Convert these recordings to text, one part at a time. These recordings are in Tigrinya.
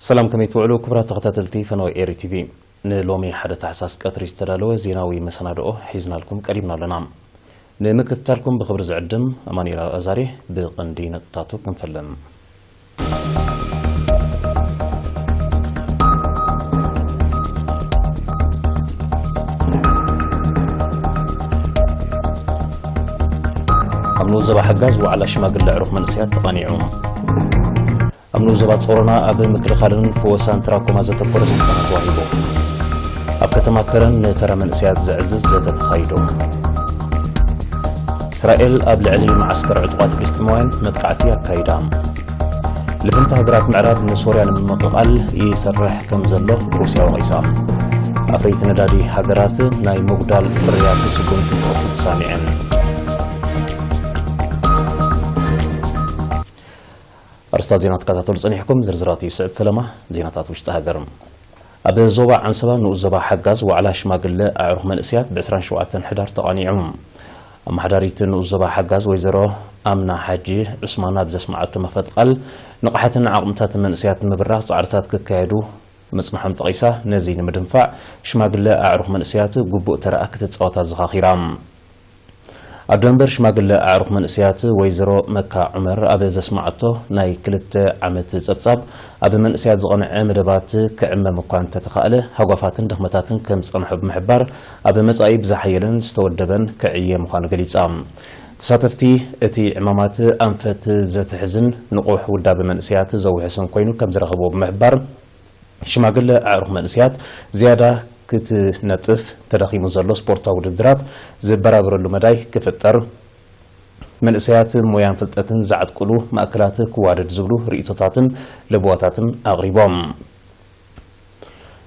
ሰላም፣ ከመይ ትውዕሉ ክቡራት ተኸታተልቲ ፈነወ ኤሪ ቲቪ? ንሎሚ ሓደ ታሕሳስ ቀትሪ ዝተዳለወ ዜናዊ መሰናድኦ ሒዝናልኩም ቀሪብና ኣለና። ንምክትታልኩም ብኽብሪ ዝዕድም ኣማኑኤል ኣዛሬ። ብቐንዲ ነጥብታቱ ክንፈልም። ኣብ ንኡስ ዞባ ሓጋዝ ዋዕላ ሽማግለ ኣዕሩኽ መንእሰያት ተቓኒዑ። ኣብ ንኡስ ዞባ ጾሮና ኣብ ምክልኻልን ፍወሳን ትራኮማ ዘተኮረ ስልጠና ተዋሂቡ። ኣብ ከተማ ከረን ንተራ መንእሰያት ዘዕዝዝ ዘተ ተኻይዱ። እስራኤል ኣብ ልዕሊ መዓስከር ዕጡቓት ፍልስጤማውያን መጥቃዕቲ ኣካይዳ። ልፍንቲ ሃገራት ምዕራብ ንሶርያ ንምምቕቓል ይሰርሕ ከም ዘሎ ሩስያ ወቒሳ። ኣፍረይቲ ነዳዲ ሃገራት ናይ ምጉዳል ፍርያት ስጉምቲ ክወስድ ተሳሚዐን። ኣርስታት ዜና ትከታተሉ ጸኒሕኩም፣ ዝርዝራት ይስዕብ። ፈለማ ዜናታት ውሽጢ ሃገር። ኣብ ዞባ ዓንሰባ ንኡስ ዞባ ሓጋዝ ዋዕላ ሽማግለ ኣዕሩኽ መንእሰያት ብ ዕስራን ሸውዓተን ሕዳር ተቓኒዑ። ኣመሓዳሪት ንኡስ ዞባ ሓጋዝ ወይዘሮ ኣምና ሓጂ ዑስማን ኣብ ዘስመዓቶ መኽፈቲ ቃል፣ ንቕሓትን ዓቕምታትን መንእሰያት ንምብራኽ ጻዕርታት ክካየዱ ምጽንሖም ጠቒሳ፣ ነዚ ንምድንፋዕ ሽማግለ ኣዕሩኽ መንእሰያት ግቡእ ተረኣ ክትጻወት ኣዘኻኺራ። ኣዶ መንበር ሽማግለ ኣዕሩኽ መንእሰያት ወይዘሮ መካ ዑመር ኣብ ዘስመዓቶ፣ ናይ ክልተ ዓመት ጸብጻብ ኣብ መንእሰያት ዝቐንዐ መደባት ክዕመም እኳ እንተተኻእለ፣ ሃጓፋትን ድኽመታትን ከም ዝጸንሖ ብምሕባር፣ ኣብ መጻኢ ብዝሓየለን ዝተወደበን ክዕየ ምዃኑ ገሊጻ። ተሳተፍቲ፣ እቲ ዕማማት ኣንፈት ዘትሕዝን ንቑሕ ውዳበ መንእሰያት ዘውሕስን ኮይኑ ከም ዝረኸብዎ ብምሕባር፣ ሽማግለ ኣዕሩኽ መንእሰያት ዝያዳ ክትነጥፍ፣ ተዳኺሙ ዘሎ ስፖርታዊ ውድድራት ዝበራብረሉ መዳይ ክፍጠር፣ መንእሰያት ሞያን ፍልጠትን ዝዓጥቅሉ ማእከላት ክዋደድ ዝብሉ ርእይቶታትን ለበዋታትን ኣቕሪቦም።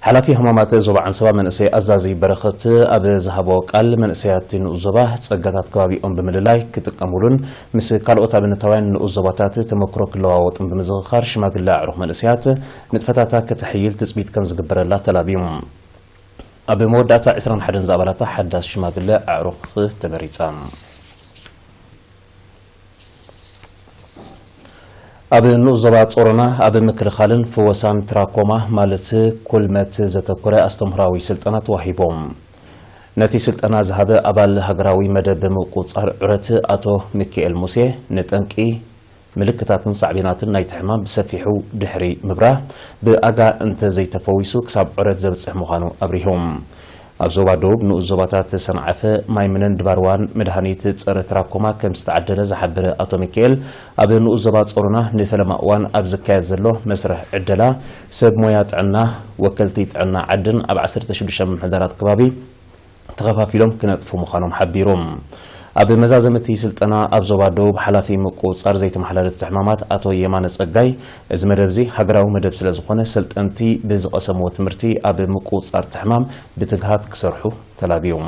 ሓላፊ ህማማት ዞባ ዓንሰባ መንእሰይ ኣዛዚ በረኸት ኣብ ዝሃቦ ቃል፣ መንእሰያት ንኡስ ዞባ ጸጋታት ከባቢኦም ብምልላይ ክጥቀሙሉን ምስ ካልኦት ኣብነታውያን ንኡስ ዞባታት ተመክሮ ክለዋወጥን ብምዝኽኻር፣ ሽማግለ ኣዕሩኽ መንእሰያት ንጥፈታታ ከተሕይል ትጽቢት ከም ዝግበረላ ተላብዩ። ኣብ መወዳእታ ዕስራን ሓደን ዝኣባላታ ሓዳስ ሽማግለ ኣዕሩኽ ተመሪጻ። ኣብ ንኡስ ዞባ ጾሮና ኣብ ምክልኻልን ፍወሳን ትራኮማ ማለት ኩልመት ዘተኮረ ኣስተምህራዊ ስልጠና ተዋሂቦም። ነቲ ስልጠና ዝሃበ ኣባል ሃገራዊ መደብ ምቁጽጻር ዑረት ኣቶ ሚካኤል ሙሴ፣ ንጠንቂ ምልክታትን ሳዕቤናትን ናይቲ ሕማም ብሰፊሑ ድሕሪ ምብራህ፣ ብኣጋ እንተ ዘይተፈዊሱ ክሳብ ዑረት ዘብጽሕ ምዃኑ ኣብሪሆም። ኣብ ዞባ ደቡብ ንኡስ ዞባታት ሰንዓፈ፣ ማይምነን ድባርዋን መድሃኒት ጸረ ትራኮማ ከም ዝተዓደለ ዝሓበረ ኣቶ ሚካኤል፣ ኣብ ንኡስ ዞባ ጾሮና ንፈለማ እዋን ኣብ ዝካየድ ዘሎ መስርሕ ዕደላ፣ ሰብ ሞያ ጥዕና፣ ወከልቲ ጥዕና ዓድን ኣብ ዓሰርተ ሽዱሽተ ምምሕዳራት ከባቢ ተኸፋፊሎም ክነጥፉ ምዃኖም ሓቢሩ። ኣብ መዛዘሚ እቲ ስልጠና፣ ኣብ ዞባ ደቡብ ሓላፊ ምቁጽጻር ዘይተመሓላለፍቲ ሕማማት ኣቶ የማነ ጸጋይ፣ እዚ መደብ እዚ ሃገራዊ መደብ ስለ ዝኾነ፣ ሰልጠንቲ ብዝቐሰምዎ ትምህርቲ ኣብ ምቁጽጻር እቲ ሕማም ብትግሃት ክሰርሑ ተላብዮም።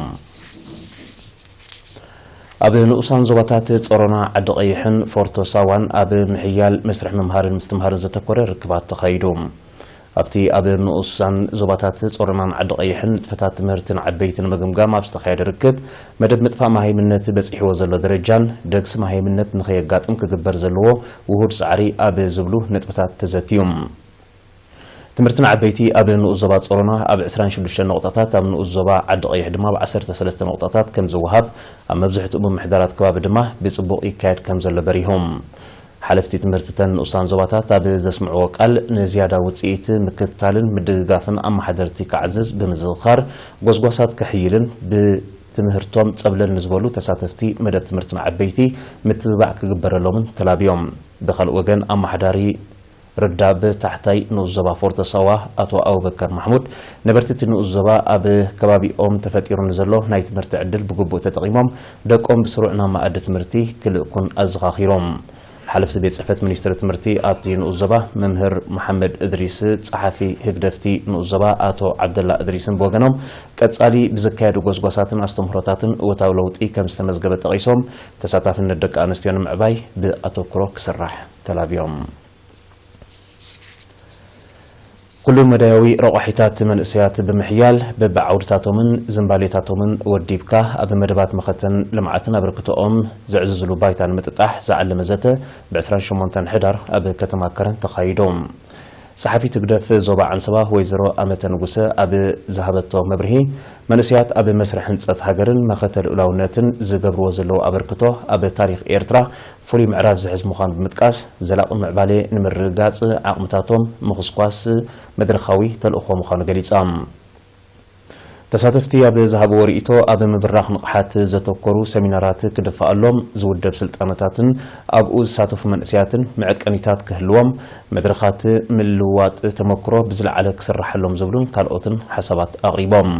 ኣብ ንኡሳን ዞባታት ጾሮና፣ ዓዲ ቀይሕን ፎርቶ ሳዋን ኣብ ምሕያል መስርሕ ምምሃርን ምስትምሃርን ዘተኮረ ርክባት ተኻይዱ። ኣብቲ ኣብ ንኡሳን ዞባታት ጾሮናን ዓዲ ቀይሕን ንጥፈታት ትምህርቲ ንዓበይቲ ንምግምጋም ኣብ ዝተኻየደ ርክብ፣ መደብ ምጥፋእ መሃይምነት በጺሕዎ ዘሎ ደረጃን ደግሲ መሃይምነት ንኸየጋጥም ክግበር ዘለዎ ውሁድ ጻዕሪ ኣብ ዝብሉ ነጥብታት ተዘትዩ። ትምህርቲ ንዓበይቲ ኣብ ንኡስ ዞባ ጾሮና ኣብ ዕስራን ሽዱሽተን ነቑጣታት፣ ኣብ ንኡስ ዞባ ዓዲ ቀይሕ ድማ ብ ዓሰርተ ሰለስተ ነቑጣታት ከም ዝወሃብ፣ ኣብ መብዝሕትኡ ምምሕዳራት ከባቢ ድማ ብጽቡቕ ይካየድ ከም ዘሎ በሪሆም። ሓለፍቲ ትምህርትተን ንኡሳን ዞባታት ኣብ ዘስምዕዎ ቃል፣ ንዝያዳ ውጽኢት ምክትታልን ምድግጋፍን ኣመሓደርቲ ክዓዝዝ ብምዝኽኻር፣ ጎስጓሳት ክሕይልን ብትምህርቶም ጸብለል ንዝበሉ ተሳተፍቲ መደብ ትምህርቲ ንዓበይቲ ምትብባዕ ክግበረሎምን ተላብዮም። ብኻልእ ወገን፣ ኣመሓዳሪ ርዳብ ታሕታይ ንኡስ ዞባ ፎርቶ ሳዋ ኣቶ ኣቡበከር ማሕሙድ፣ ነበርቲ እቲ ንኡስ ዞባ ኣብ ከባቢኦም ተፈጢሩ ንዘሎ ናይ ትምህርቲ ዕድል ብግቡእ ተጠቒሞም፣ ደቆም ብስሩዕ ናብ መኣዲ ትምህርቲ ክልእኩን ኣዘኻኺሮም። ሓለፍቲ ቤት ጽሕፈት ሚኒስትሪ ትምህርቲ ኣብቲ ንኡስ ዞባ መምህር መሓመድ እድሪስ፣ ጸሓፊ ህግደፍቲ ንኡስ ዞባ ኣቶ ዓብደላ እድሪስን ብወገኖም፣ ቀጻሊ ብዝካየዱ ጎስጓሳትን ኣስተምህሮታትን እወታዊ ለውጢ ከም ዝተመዝገበ ጠቒሶም፣ ተሳታፍነት ደቂ ኣንስትዮ ንምዕባይ ብኣተኩሮ ክስራሕ ተላብዮም። ኩሉ መዳያዊ ረቋሒታት መንእሰያት ብምሕያል፣ በብዓውድታቶምን ዝንባሌታቶምን ወዲብካ፣ ኣብ መደባት መኸተን ልምዓትን ኣበርክቶኦም ዘዕዝዝሉ ባይታ ንምጥጣሕ ዝዓለመ ዘተ ብ ዕስራን ሸሞንተን ሕዳር ኣብ ከተማ ከረን ተኻይዱ። ጸሓፊት ህግደፍ ዞባ ዓንሰባ ወይዘሮ ኣመተ ንጉሰ ኣብ ዝሃበቶ መብርሂ፣ መንእሰያት ኣብ መስርሕ ህንጸት ሃገርን መኸተ ልኡላውነትን ዝገብርዎ ዘለዉ ኣበርክቶ ኣብ ታሪኽ ኤርትራ ፍሉይ ምዕራፍ ዝሕዝ ምዃኑ ብምጥቃስ፣ ዘላቒ ምዕባሌ ንምርግጋጽ ዓቕምታቶም ምኹስኳስ መድረኻዊ ተልእኾ ምዃኑ ገሊጻ። ተሳተፍቲ ኣብ ዝሃብዎ ርእይቶ፣ ኣብ ምብራኽ ንቕሓት ዘተኮሩ ሰሚናራት ክድፋኣሎም፣ ዝውደብ ስልጠናታትን ኣብኡ ዝሳተፉ መንእሰያትን መዐቀኒታት ክህልዎም፣ መድረኻት ምልውዋጥ ተመክሮ ብዝለዓለ ክስራሓሎም ዝብሉን ካልኦትን ሓሳባት ኣቕሪቦም።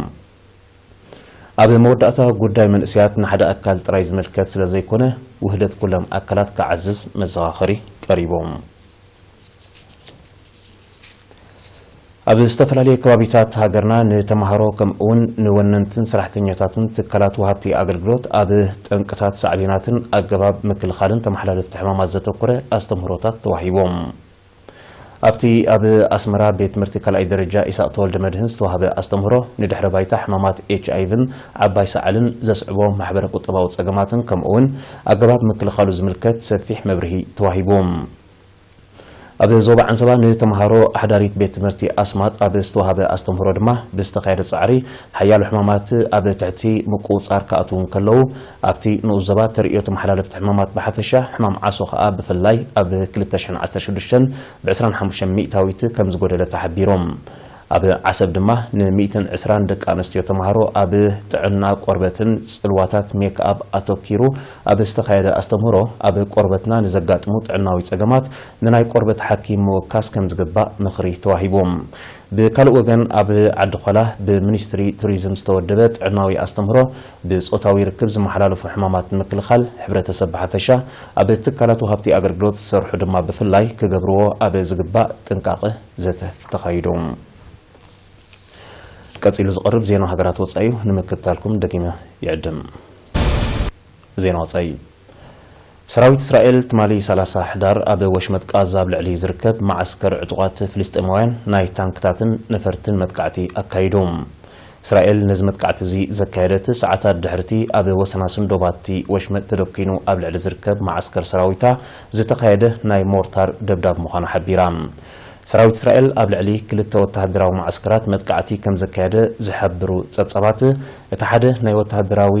ኣብ መወዳእታ፣ ጉዳይ መንእሰያት ንሓደ ኣካል ጥራይ ዝምልከት ስለ ዘይኮነ፣ ውህደት ኩሎም ኣካላት ክዓዝዝ መዘኻኸሪ ቀሪቡ። ኣብ ዝተፈላለየ ከባቢታት ሃገርና ንተምሃሮ ከምኡውን ንወነንትን ሰራሕተኛታትን ትካላት ወሃብቲ ኣገልግሎት ኣብ ጠንቅታት ሳዕቤናትን ኣገባብ ምክልኻልን ተመሓላለፍቲ ሕማማት ዘተኮረ ኣስተምህሮታት ተዋሂቦም። ኣብቲ ኣብ ኣስመራ ቤት ትምህርቲ ካልኣይ ደረጃ ኢሳቕ ተወልደ መድህን ዝተዋህበ ኣስተምህሮ፣ ንድሕረ ባይታ ሕማማት ኤች ኣይ ቪን ዓባይ ሰዓልን ዘስዕቦ ማሕበረ ቁጠባዊ ጸገማትን ከምኡውን ኣገባብ ምክልኻሉ ዝምልከት ሰፊሕ መብርሂ ተዋሂቡ። ኣብ ዞባ ዓንሰባ ንተምሃሮ ኣሕዳሪት ቤት ትምህርቲ ኣስማጥ ኣብ ዝተዋሃበ ኣስተምህሮ ድማ፣ ብዝተኻየደ ጻዕሪ ሓያሎ ሕማማት ኣብ ትሕቲ ምቁጽጻር ክኣትዉ እንከለዉ፣ ኣብቲ ንኡስ ዞባ ተርእዮ ተመሓላለፍቲ ሕማማት ብሓፈሻ፣ ሕማም ዓሶ ከኣ ብፍላይ ኣብ ክልተ ሽሕን ዓሰርተ ሽዱሽተን ብ ዕስራን ሓሙሽተን ሚእታዊት ከም ዝጎደለ ተሓቢሮም። ኣብ ዓሰብ ድማ ን ሚእትን ዕስራን ደቂ ኣንስትዮ ተምሃሮ ኣብ ጥዕና ቆርበትን ጽልዋታት ሜክኣፕ ኣተኪሩ ኣብ ዝተኻየደ ኣስተምህሮ፣ ኣብ ቆርበትና ንዘጋጥሙ ጥዕናዊ ጸገማት ንናይ ቆርበት ሓኪም ምውካስ ከም ዝግባእ ምኽሪ ተዋሂቡ። ብካልእ ወገን፣ ኣብ ዓዲ ዃላ ብሚኒስትሪ ቱሪዝም ዝተወደበ ጥዕናዊ ኣስተምህሮ፣ ብጾታዊ ርክብ ዝመሓላለፉ ሕማማት ንምክልኻል፣ ሕብረተሰብ ብሓፈሻ፣ ኣብ ትካላት ወሃብቲ ኣገልግሎት ዝሰርሑ ድማ ብፍላይ ክገብርዎ ኣብ ዝግባእ ጥንቃቐ ዘተ ተኻይዱ። ቀጺሉ ዝቐርብ ዜና ሃገራት ወጻኢ እዩ። ንምክትታልኩም ደጊመ ይዕድም። ዜና ወጻኢ። ሰራዊት እስራኤል ትማሊ ሰላሳ ሕዳር ኣብ ወሽመጥ ቃዛ ኣብ ልዕሊ ዝርከብ መዓስከር ዕጡቓት ፍልስጤማውያን ናይ ታንክታትን ነፈርትን መጥቃዕቲ ኣካይዱ። እስራኤል ነዚ መጥቃዕቲ እዚ ዘካየደት ሰዓታት ድሕርቲ ኣብ ወሰናስን ዶባቲ ወሽመጥ ተደኪኑ ኣብ ልዕሊ ዝርከብ መዓስከር ሰራዊታ ዝተኻየደ ናይ ሞርታር ደብዳብ ምዃኑ ሓቢራ። ሰራዊት እስራኤል ኣብ ልዕሊ ክልተ ወተሃደራዊ መዓስከራት መጥቃዕቲ ከም ዘካየደ ዝሕብሩ ጸብጻባት፣ እቲ ሓደ ናይ ወተሃደራዊ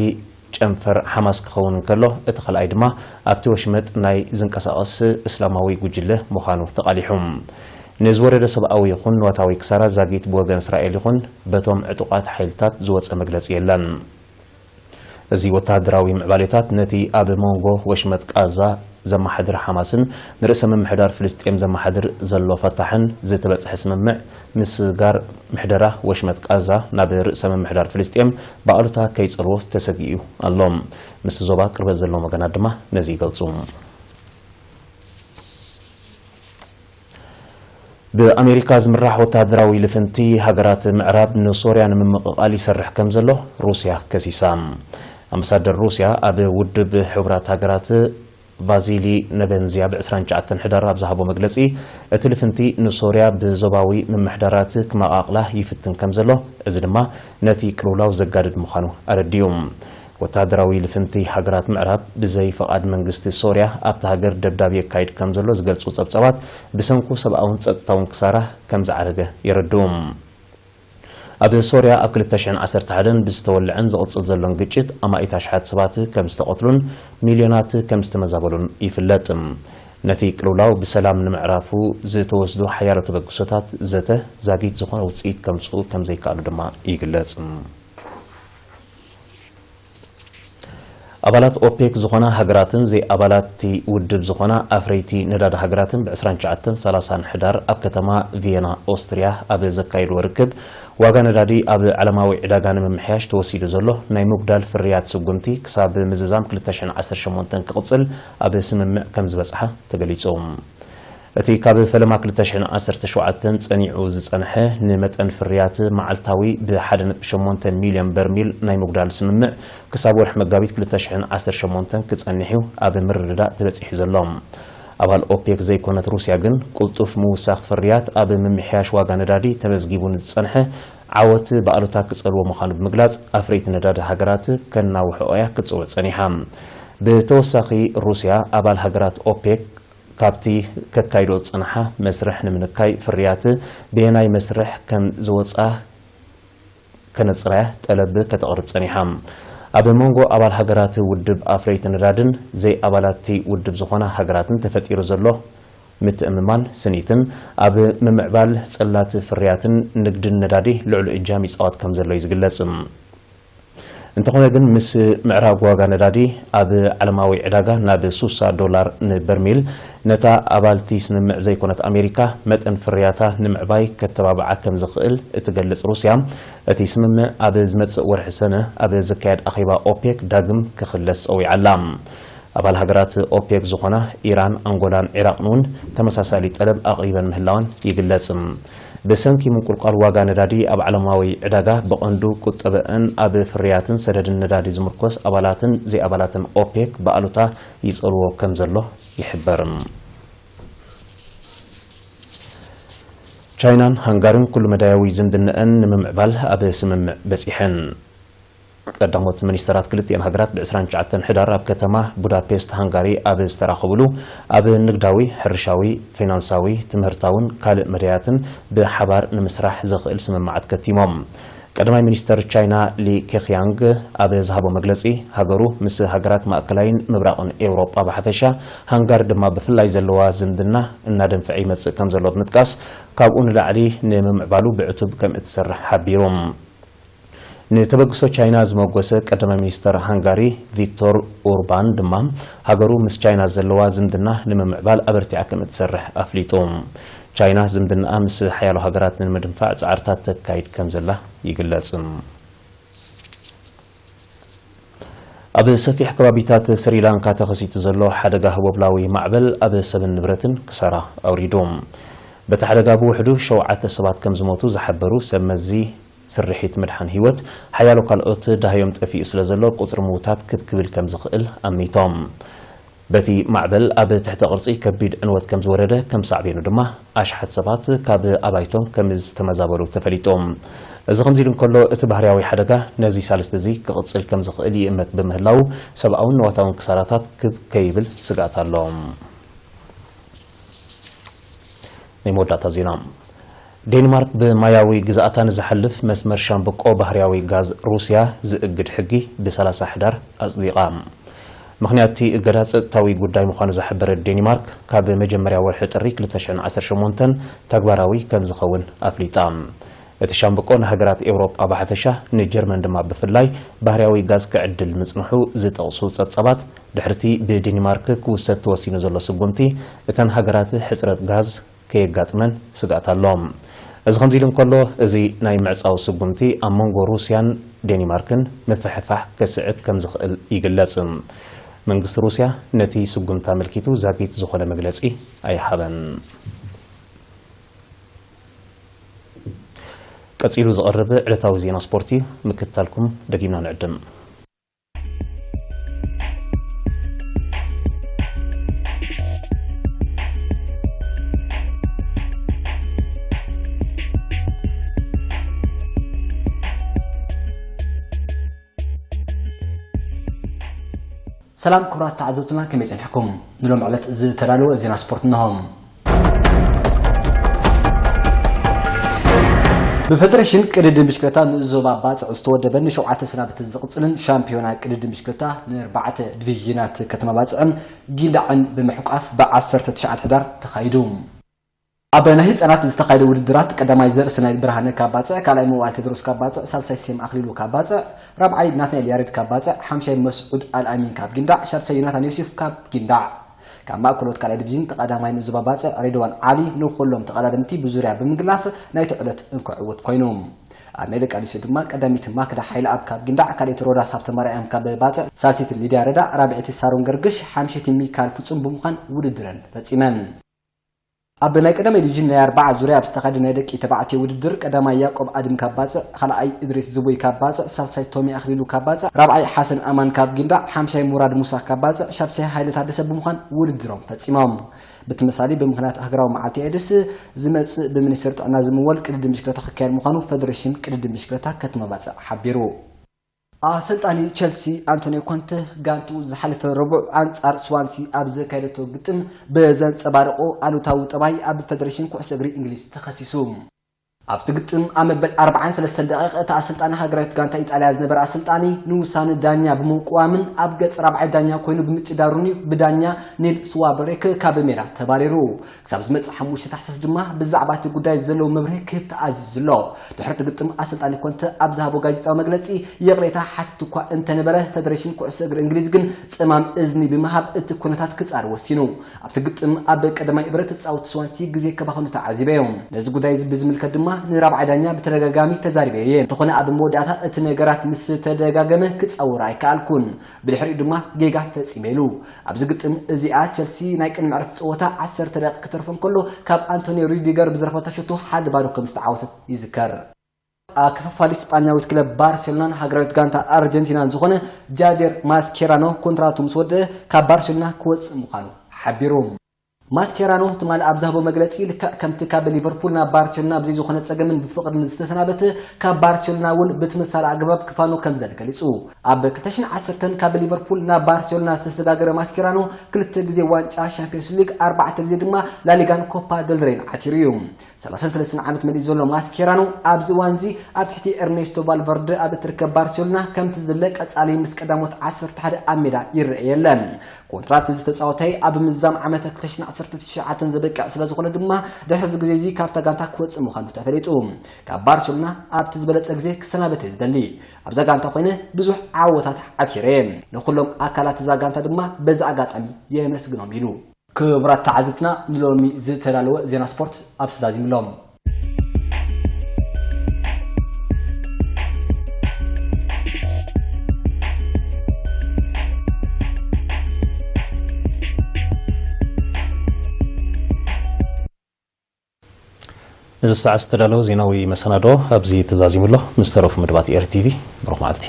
ጨንፈር ሓማስ ክኸውን እንከሎ፣ እቲ ካልኣይ ድማ ኣብቲ ወሽመጥ ናይ ዝንቀሳቐስ እስላማዊ ጉጅለ ምዃኑ ተቓሊሑ። ንዝወረደ ሰብኣዊ ይኹን ንዋታዊ ክሳራ ዛጊት ብወገን እስራኤል ይኹን በቶም ዕጡቓት ሓይልታት ዝወጸ መግለጺ የለን። እዚ ወተሃደራዊ ምዕባሌታት ነቲ ኣብ መንጎ ወሽመጥ ቃዛ ዘመሓድር ሓማስን ንርእሰ ምምሕዳር ፍልስጤም ዘመሓድር ዘሎ ፈታሕን ዝተበጽሐ ስምምዕ ምስጋር ምሕደራ ወሽመጥ ቃዛ ናብ ርእሰ ምምሕዳር ፍልስጤም ብኣሉታ ከይጸልዎ ተሰጊኡ ኣሎ። ምስ ዞባ ቅርበት ዘለዎም ወገናት ድማ ነዚ ይገልጹ። ብኣሜሪካ ዝምራሕ ወተሃደራዊ ልፍንቲ ሃገራት ምዕራብ ንሶርያ ንምምቕቓል ይሰርሕ ከም ዘሎ ሩስያ ከሲሳ። ኣምባሳደር ሩስያ ኣብ ውድብ ሕቡራት ሃገራት ቫዚሊ ነበንዝያ ብ ዕስራን ትሽዓተን ሕዳር ኣብ ዝሃቦ መግለጺ፣ እቲ ልፍንቲ ንሶርያ ብዞባዊ ምምሕዳራት ክመቓቕላ ይፍትን ከም ዘሎ፣ እዚ ድማ ነቲ ቅልውላው ዘጋድድ ምዃኑ ኣረዲኡ። ወተሃደራዊ ልፍንቲ ሃገራት ምዕራብ ብዘይ ፍቓድ መንግስቲ ሶርያ ኣብታ ሃገር ደብዳብ የካይድ ከም ዘሎ ዝገልጹ ጸብጻባት፣ ብሰንኩ ሰብኣውን ጸጥታውን ክሳራ ከም ዝዓረገ የረድኡ። ኣብ ሶርያ ኣብ ክልተ ሽሕን ዓሰርተ ሓደን ብዝተወልዐን ዝቕጽል ዘሎን ግጭት ኣማኢት ኣሽሓት ሰባት ከም ዝተቐትሉን ሚልዮናት ከም ዝተመዛበሉን ይፍለጥ። ነቲ ቅልውላው ብሰላም ንምዕራፉ ዝተወስዱ ሓያሎ ተበግሶታት ዘተ ዛጊት ዝኾነ ውጽኢት ከምጽኡ ከም ዘይከኣሉ ድማ ይግለጽ። ኣባላት ኦፔክ ዝኾና ሃገራትን ዘይኣባላት እቲ ውድብ ዝኾና ኣፍረይቲ ነዳዲ ሃገራትን ብ ዕስራን ትሽዓተን ሰላሳን ሕዳር ኣብ ከተማ ቪየና ኦስትርያ ኣብ ዘካየድዎ ርክብ፣ ዋጋ ነዳዲ ኣብ ዓለማዊ ዕዳጋ ንምምሕያሽ ተወሲዱ ዘሎ ናይ ምጉዳል ፍርያት ስጉምቲ ክሳብ ምዝዛም ክልተ ሽሕን ዓሰርተ ሸሞንተን ክቕጽል ኣብ ስምምዕ ከም ዝበጽሓ ተገሊጹ። እቲ ካብ ፈለማ ክልተ ሽሕን ዓሰርተ ሸውዓተን ጸኒዑ ዝጸንሐ ንመጠን ፍርያት መዓልታዊ ብ ሓደ ነጥቢ ሸሞንተ ሚልዮን በርሚል ናይ ምጉዳል ስምምዕ ክሳብ ወርሒ መጋቢት ክልተ ሽሕን ዓሰርተ ሸሞንተን ክጸንሕ እዩ ኣብ ምርድዳእ ተበጺሑ ዘሎ። ኣባል ኦፔክ ዘይኮነት ሩስያ ግን ቅልጡፍ ምውሳኽ ፍርያት ኣብ ምምሕያሽ ዋጋ ነዳዲ ተመዝጊቡ ንዝጸንሐ ዓወት ብኣሉታ ክጸልዎ ምዃኑ ብምግላጽ ኣፍረይቲ ነዳዲ ሃገራት ከናውሕኦ እያ ክትጽውዕ ጸኒሓ። ብተወሳኺ ሩስያ ኣባል ሃገራት ኦፔክ ካብቲ ከካይዶ ዝጸንሓ መስርሕ ንምንካይ ፍርያት በየናይ መስርሕ ከም ዝወጻ ከነጽራያ ጠለብ ከተቕርብ ጸኒሓ። ኣብ መንጎ ኣባል ሃገራት ውድብ ኣፍረይቲ ነዳድን ዘይኣባላትቲ ውድብ ዝኾና ሃገራትን ተፈጢሩ ዘሎ ምትእምማን ስኒትን ኣብ ምምዕባል ጽላት ፍርያትን ንግድን ነዳዲ ልዑል እጃም ይጻወት ከም ዘሎ እዩ ዝግለጽ። እንተኾነ ግን ምስ ምዕራግ ዋጋ ነዳዲ ኣብ ዓለማዊ ዕዳጋ ናብ ሱሳ ዶላር ንበርሚል ነታ ኣባልቲ ስምምዕ ዘይኮነት ኣሜሪካ መጠን ፍርያታ ንምዕባይ ከተባብዓ ከም ዝኽእል እትገልጽ ሩስያ፣ እቲ ስምምዕ ኣብ ዝመጽእ ወርሒ ሰነ ኣብ ዝካየድ ኣኼባ ኦፔክ ዳግም ክኽለስ ጸዊዓ ኣላ። ኣባል ሃገራት ኦፔክ ዝኾና ኢራን፣ ኣንጎላን ዒራቕን እውን ተመሳሳሊ ጠለብ ኣቕሪበን ምህላወን ይግለጽ። ብሰንኪ ምንቁልቋል ዋጋ ነዳዲ ኣብ ዓለማዊ ዕዳጋ ብቐንዱ ቁጠበአን ኣብ ፍርያትን ሰደድን ነዳዲ ዝምርኮስ ኣባላትን ዘይኣባላትን ኦፔክ ብኣሉታ ይጸልዎ ከም ዘሎ ይሕበር። ቻይናን ሃንጋሪን ኩሉ መዳያዊ ዝምድነአን ንምምዕባል ኣብ ስምምዕ በጺሐን። ቀዳሞት ሚኒስተራት ክልቲኤን ሃገራት ብ ዕስራን ትሽዓተን ሕዳር ኣብ ከተማ ቡዳፔስት ሃንጋሪ ኣብ ዝተራኸብሉ፣ ኣብ ንግዳዊ፣ ሕርሻዊ፣ ፊናንሳዊ፣ ትምህርታውን ካልእ መዳያትን ብሓባር ንምስራሕ ዘኽእል ስምምዓት ከቲሞም። ቀዳማይ ሚኒስተር ቻይና ሊ ኬኽያንግ ኣብ ዝሃቦ መግለጺ፣ ሃገሩ ምስ ሃገራት ማእከላይን ምብራቕን ኤውሮጳ ብሓፈሻ፣ ሃንጋሪ ድማ ብፍላይ ዘለዋ ዝምድና እናደንፈዐ ይመጽእ ከም ዘሎ ብምጥቃስ፣ ካብኡ ንላዕሊ ንምምዕባሉ ብዕቱብ ከም እትሰርሕ ሓቢሩ። ንተበግሶ ቻይና ዝመጎሰ ቀዳማይ ሚኒስተር ሃንጋሪ ቪክቶር ኡርባን ድማ፣ ሃገሩ ምስ ቻይና ዘለዋ ዝምድና ንምምዕባል ኣበርቲዓ ከም እትሰርሕ ኣፍሊጡ። ቻይና ዝምድናኣ ምስ ሓያሎ ሃገራት ንምድንፋዕ ጻዕርታት ተካይድ ከም ዘላ ይግለጽ። ኣብ ሰፊሕ ከባቢታት ስሪላንካ ተኸሲቱ ዘሎ ሓደጋ ህቦብላዊ ማዕበል ኣብ ሰብን ንብረትን ክሳራ ኣውሪዱ። በቲ ሓደጋ ብውሕዱ ሸውዓተ ሰባት ከም ዝሞቱ ዝሓበሩ ሰብ መዚ ስርሒት ምድሓን ህይወት፣ ሓያሎ ካልኦት ዳህዮም ጠፊኡ ስለ ዘሎ ቁጽሪ ምዉታት ክብ ክብል ከም ዝኽእል ኣሚቶም። በቲ ማዕበል ኣብ ትሕቲ ቅርጺ ከቢድ ዕንወት ከም ዝወረደ፣ ከም ሳዕቤኑ ድማ ኣሽሓት ሰባት ካብ ኣባይቶም ከም ዝተመዛበሉ ተፈሊጡ። እዚ ከምዚ ኢሉ እንከሎ፣ እቲ ባህርያዊ ሓደጋ ነዚ ሳልስቲ እዚ ክቕጽል ከም ዝኽእል ይእመት ብምህላው፣ ሰብኣውን ንዋታውን ክሳራታት ክብ ከይብል ስግኣት ኣሎ። ናይ መወዳእታ ዜና። ዴንማርክ ብማያዊ ግዝኣታ ንዝሓልፍ መስመር ሻምብቆ ባህርያዊ ጋዝ ሩስያ ዝእግድ ሕጊ ብሰላሳ ሕዳር ኣጽዲቓ። ምኽንያት እቲ እገዳ ጸጥታዊ ጉዳይ ምዃኑ ዝሓበረት ዴንማርክ፣ ካብ መጀመርያ ወርሒ ጥሪ ክልተ ሽሕን ዓሰርተ ሸሞንተን ተግባራዊ ከም ዝኸውን ኣፍሊጣ። እቲ ሻምብቆ ንሃገራት ኤውሮጳ ብሓፈሻ፣ ንጀርመን ድማ ብፍላይ ባህርያዊ ጋዝ ክዕድል ምጽንሑ ዝጠቕሱ ጸብጻባት፣ ድሕርቲ ብዴንማርክ ክውሰድ ተወሲኑ ዘሎ ስጉምቲ፣ እተን ሃገራት ሕጽረት ጋዝ ከየጋጥመን ስግኣት ኣሎ። እዚ ከምዚ ኢሉ እንከሎ፣ እዚ ናይ ምዕጻው ስጉምቲ ኣብ መንጎ ሩስያን ዴንማርክን ምፍሕፋሕ ከስዕብ ከም ዝኽእል ይግለጽ። መንግስቲ ሩስያ ነቲ ስጉምቲ ኣመልኪቱ ዛጊት ዝኾነ መግለጺ ኣይሃበን። ቀጺሉ ዝቐርብ ዕለታዊ ዜና ስፖርት እዩ። ምክትታልኩም ደጊምና ንዕድም። ሰላም ክቡራት ተዓዘብትና፣ ከመይ ጸኒሕኩም? ንሎም ዕለት ዝተዳለወ ዜና ስፖርት እንሆ። ብፈደሬሽን ቅድድም ብሽክለታ ንዞባ ባጽዕ ዝተወደበን ንሸውዓተ ሰናብቲ ዝቕጽልን ሻምፒዮና ቅድድም ብሽክለታ ንኣርባዕተ ዲቪዥናት ከተማ ባጽዕን ጊንዳዕን ብምሕቋፍ ብዓሰርተ ትሽዓተ ሕዳር ተኻይዱ። ኣብ ናይ ህጻናት ዝተኻየደ ውድድራት ቀዳማይ ዘርእስናይ ብርሃነ ካብ ባጽዕ፣ ካልኣይ ምውኣል ቴድሮስ ካብ ባጽዕ፣ ሳልሳይ ሴም ኣኽሊሉ ካብ ባጽዕ፣ ራብዓይ ናትናኤል ያሬድ ካብ ባጽዕ፣ ሓምሻይ መስዑድ ኣልኣሚን ካብ ጊንዳዕ፣ ሻድሻይ ዮናታን ዮሴፍ ካብ ጊንዳዕ። ካብ ማእከሎት ካልኣይ ዲቪዥን ተቐዳማይ ንዞባ ባጽዕ ሬድዋን ዓሊ ንኹሎም ተቐዳደምቲ ብዙርያ ብምግላፍ ናይቲ ዕለት እንኮ ዕውት ኮይኑ። ኣብ ናይ ደቂ ኣንስትዮ ድማ ቀዳመይቲ ማክዳ ሓይለኣብ ካብ ጊንዳዕ፣ ካልኣይቲ ሮዳስ ሃብተማርያም ካብ ባጽዕ፣ ሳልሰይቲ ሊድያ ረዳ፣ ራብዐይቲ ሳሮን ገርግሽ፣ ሓምሸይቲ ሚካል ፍጹም ብምዃን ውድድረን ፈጺመን። ኣብ ናይ ቀዳማይ ዲቪዥን ናይ ኣርባዓ ዙርያ ኣብ ዝተኻየደ ናይ ደቂ ተባዕትዮ ውድድር፣ ቀዳማይ ያዕቆብ ኣድም ካብ ባጽዕ፣ ካልኣይ እድሪስ ዝቡይ ካብ ባጽዕ፣ ሳልሳይ ቶሚ ኣኽሊሉ ካብ ባጽዕ፣ ራብዓይ ሓሰን ኣማን ካብ ጊንዳዕ፣ ሓምሻይ ሙራድ ሙሳ ካብ ባጽዕ፣ ሻድሻይ ሃይለ ታደሰ ብምዃን ውድድሮም ፈጺሞም። ብተመሳሊ፣ ብምኽንያት ሃገራዊ መዓልቲ ኤድስ ዝመጽእ ብሚኒስቴር ጥዕና ዝምወል ቅድድም ብሽክለታ ክካየድ ምዃኑ ፈደሬሽን ቅድድም ብሽክለታ ከተማ ባጽዕ ሓቢሩ። ኣሰልጣኒ ቸልሲ ኣንቶኒዮ ኮንተ ጋንቱ ዝሓለፈ ረቡዕ ኣንጻር ስዋንሲ ኣብ ዘካየደቶ ግጥም ብዘንጸባረቆ ኣሉታዊ ጠባይ ኣብ ፈደሬሽን ኩዕሶ እግሪ እንግሊዝ ተኸሲሱ። ኣብቲ ግጥም ኣብ መበል ኣርባዓን ሰለስተን ደቂቕ እቲ ኣሰልጣኒ ሃገራዊት ጋንታ ኢጣልያ ዝነበረ ኣሰልጣኒ ንውሳነ ዳኛ ብምቅዋምን ኣብ ገጽ ራብዓይ ዳኛ ኮይኑ ብምጭዳሩን እዩ ብዳኛ ኒል ስዋበሬክ ካብ ሜዳ ተባሪሩ። ክሳብ ዝመጽእ ሓሙሽተ ታሕሳስ ድማ ብዛዕባ እቲ ጉዳይ ዘለዉ መብርሂ ክህብ ተኣዚዙ ኣሎ። ድሕሪ እቲ ግጥም ኣሰልጣኒ ኮንተ ኣብ ዝሃቦ ጋዜጣዊ መግለጺ ይቕሬታ ሓቲቱ እኳ እንተነበረ፣ ፈደሬሽን ኩዕሶ እግሪ እንግሊዝ ግን ጽማም እዝኒ ብምሃብ እቲ ኩነታት ክጻር ወሲኑ። ኣብቲ ግጥም ኣብ ቀዳማይ ብረት ተጻወትቲ ስዋንሲ ግዜ ከባኸኑ ተዓዚበዮም። ነዚ ጉዳይ እዚ ብዝምልከት ድማ ንራብዓይ ዳኛ ብተደጋጋሚ ተዛሪበ እየ። እንተኾነ ኣብ መወዳእታ እቲ ነገራት ምስ ተደጋገመ ክጻወር ኣይከኣልኩን። ብድሕሪኡ ድማ ጌጋ ፈጺመ ኢሉ። ኣብዚ ግጥም እዚኣ ቸልሲ ናይ ቅድሚ ዕረፍቲ ጸወታ ዓሰርተ ደቂቕ ክተርፎ እንከሎ ካብ ኣንቶኒ ሩዲገር ብዝረኸበታ ሸቶ ሓደ ባዶ ከም ዝተዓወተት ይዝከር። ኣከፋፋሊ ስጳኛዊት ክለብ ባርሴሎናን ሃገራዊት ጋንታ ኣርጀንቲናን ዝኾነ ጃቬር ማስኬራኖ ኮንትራቱ ምስ ወደአ ካብ ባርሴሎና ክወጽእ ምዃኑ ሓቢሩ። ማስኬራኖ ትማሊ ኣብ ዝሃቦ መግለጺ ልክዕ ከምቲ ካብ ሊቨርፑል ናብ ባርሴሎና ብዘይ ዝኾነ ጸገምን ብፍቕርን ዝተሰናበተ ካብ ባርሴሎና እውን ብተመሳሳሊ ኣገባብ ክፋኖ ከም ዘለ ገሊጹ። ኣብ ክልተ ሽሕን ዓሰርተን ካብ ሊቨርፑል ናብ ባርሴሎና ዝተሰጋገረ ማስኬራኖ ክልተ ግዜ ዋንጫ ሻምፒዮንስ ሊግ፣ ኣርባዕተ ግዜ ድማ ላሊጋን ኮፓ ደልሬን ዓቲሩ እዩ። ሰላሳን ሰለስተን ዓመት መሊኡ ዘሎ ማስኬራኖ ኣብዚ እዋንዚ ኣብ ትሕቲ ኤርኔስቶ ቫልቨርደ ኣብ እትርከብ ባርሴሎና ከምቲ ዝድለ ቀጻሊ ምስ ቀዳሞት ዓሰርተ ሓደ ኣብ ሜዳ ይረአ የለን። ኮንትራት እዚ ተጻዋታይ ኣብ ምዛም ዓመተ ክልተ ሽሕን ዓሰርተ ትሽዓተን ዘበቅዕ ስለ ዝኾነ ድማ ድሕሪ እዚ ግዜ እዚ ካብታ ጋንታ ክወጽእ ምዃኑ ተፈሊጡ። ካብ ባርሴሎና ኣብቲ ዝበለጸ ግዜ ክሰናበት እየ ዝደሊ። ኣብዛ ጋንታ ኮይነ ብዙሕ ዓወታት ዓቲረ እየ። ንኹሎም ኣካላት እዛ ጋንታ ድማ በዚ ኣጋጣሚ የመስግኖም ኢሉ። ክቡራት ተዓዘብትና ንሎሚ ዝተዳለወ ዜና ስፖርት ኣብ ተዛዚምሎም። እዚ ሰዓት ዝተዳለወ ዜናዊ መሰናዶ ኣብዚ ተዛዚሙ ኣሎ። ምስ ተረፉ መደባት ኤር ቲቪ ብሩኽ መዓልቲ።